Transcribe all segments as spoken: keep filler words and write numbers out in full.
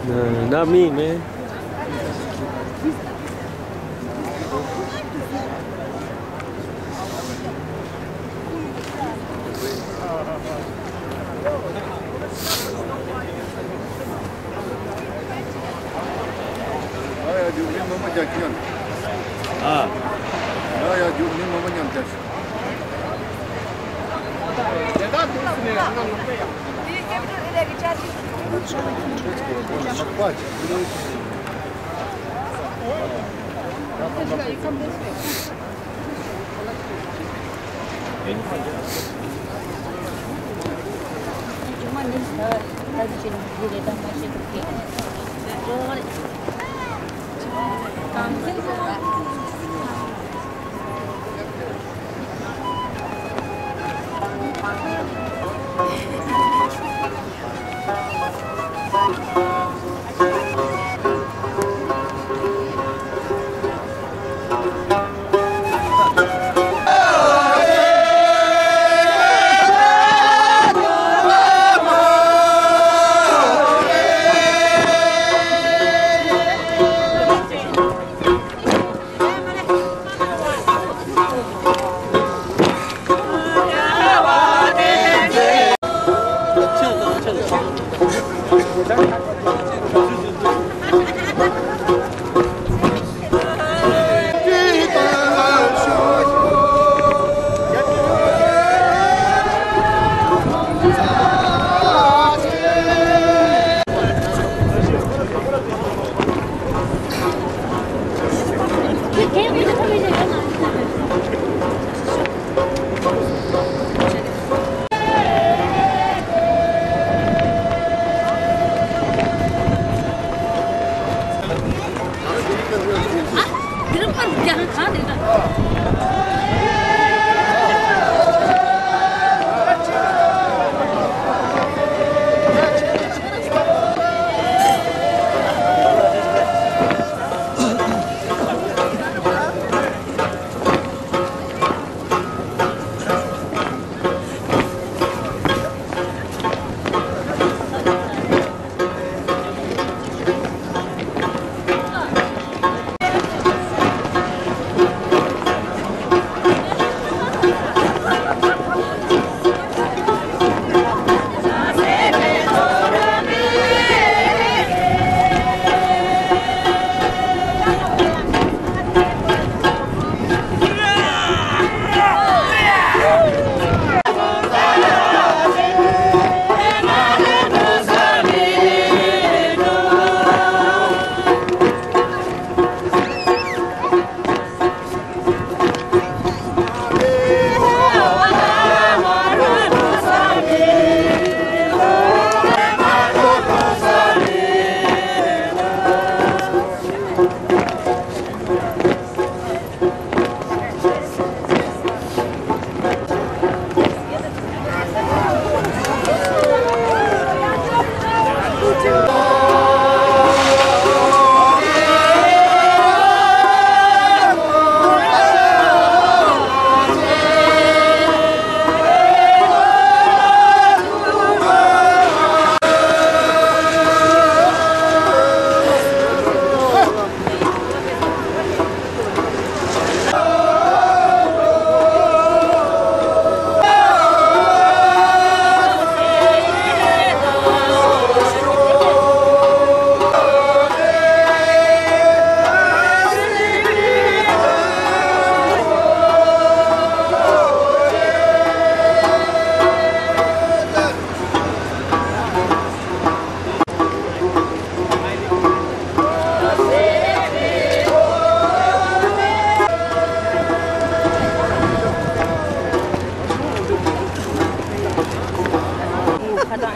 No, not me, man. ཨ། ཡ་ཡ་རྒྱུག་མི་མང་པོ་རྒྱག་གི་ཡོད། ཨ། ཡ་ཡ་རྒྱུག་མི་མང་པོ་མཉམ་རྒྱག་ཤོག་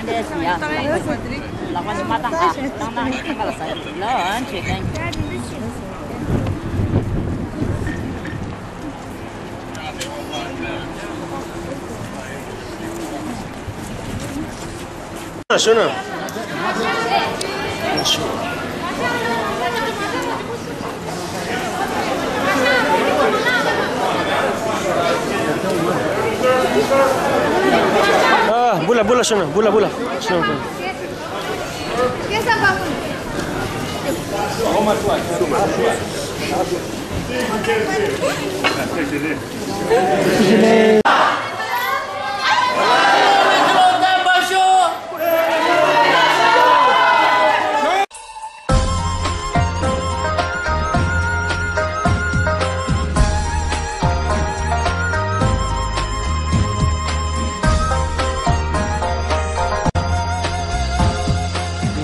འདྲས་ཡ། ལག་པ་ནི་མ་བཏང་ཨ། བཏང་ན་ཨ་ཁ་ལ་ཟ་གི་ལ་ཨ་ཆེ་ཀན། ཤོད་ན། ཨ་བུ་ལ་བུ་ལ་ཤོད་ན་བུ་ལ་བུ་ལ་ཤོད་ན།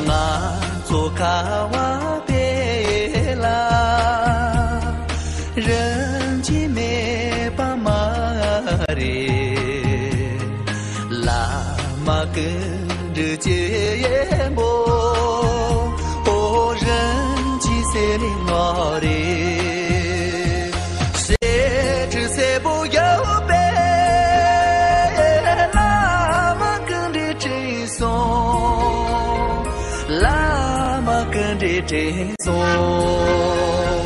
ང་ཚོ་ཁ་བ་དེ་ལ་རིན་ཆེན་མེད་པ་མ་རེད། བླ་མ་ཀུན་འདུས་ཆེན་པོ། ཨོ་རིན་ཆེན་གསེར་ལས་སྔོ་རེད། གསེར་ཁྲི་སེར་པོ་ཡོད་པའི་བླ་མ་ཀུན་འདུས་དྲན་སོང་། བླ་མ་ཀུན་འདུས་དྲན་སོང་།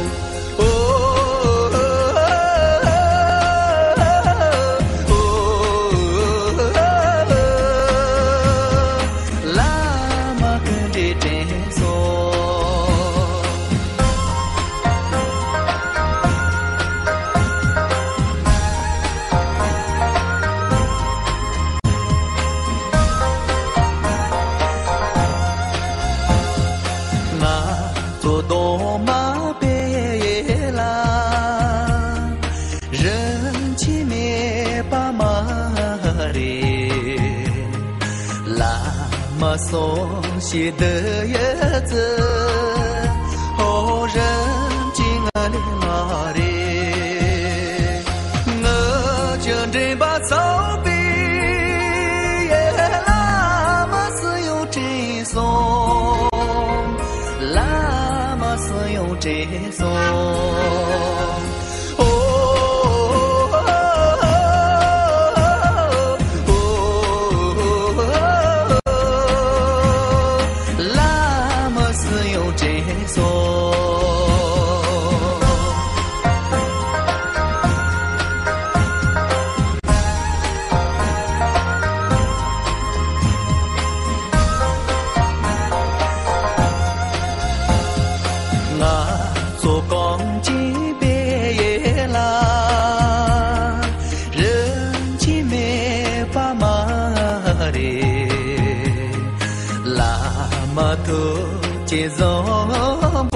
ང་ཚོ་གདོང་དམར་པོའི་ལ་རིན་ཆེན་མེད་པ་མ་རེད། བླ་མ་གསུང་བཤད་འདི་ཡི་ཚུལ། ཨོ་རིན་ཆེན་ང་ལས་མ་རེད། ངུ་ཆོ་འདྲེན་པ་ཚོགས་པའི་བླ་མ་སུ་ཡོད་དྲན་སོང་། བླ་མ་སུ་ཡོད་དྲན་སོང་། ང་ཚོ་གངས་ཅན་པའི་ལ་རིན་ཆེན་མེད་པ་མ་རེད། བླ་མ་ཐུགས་རྗེ་བཟང་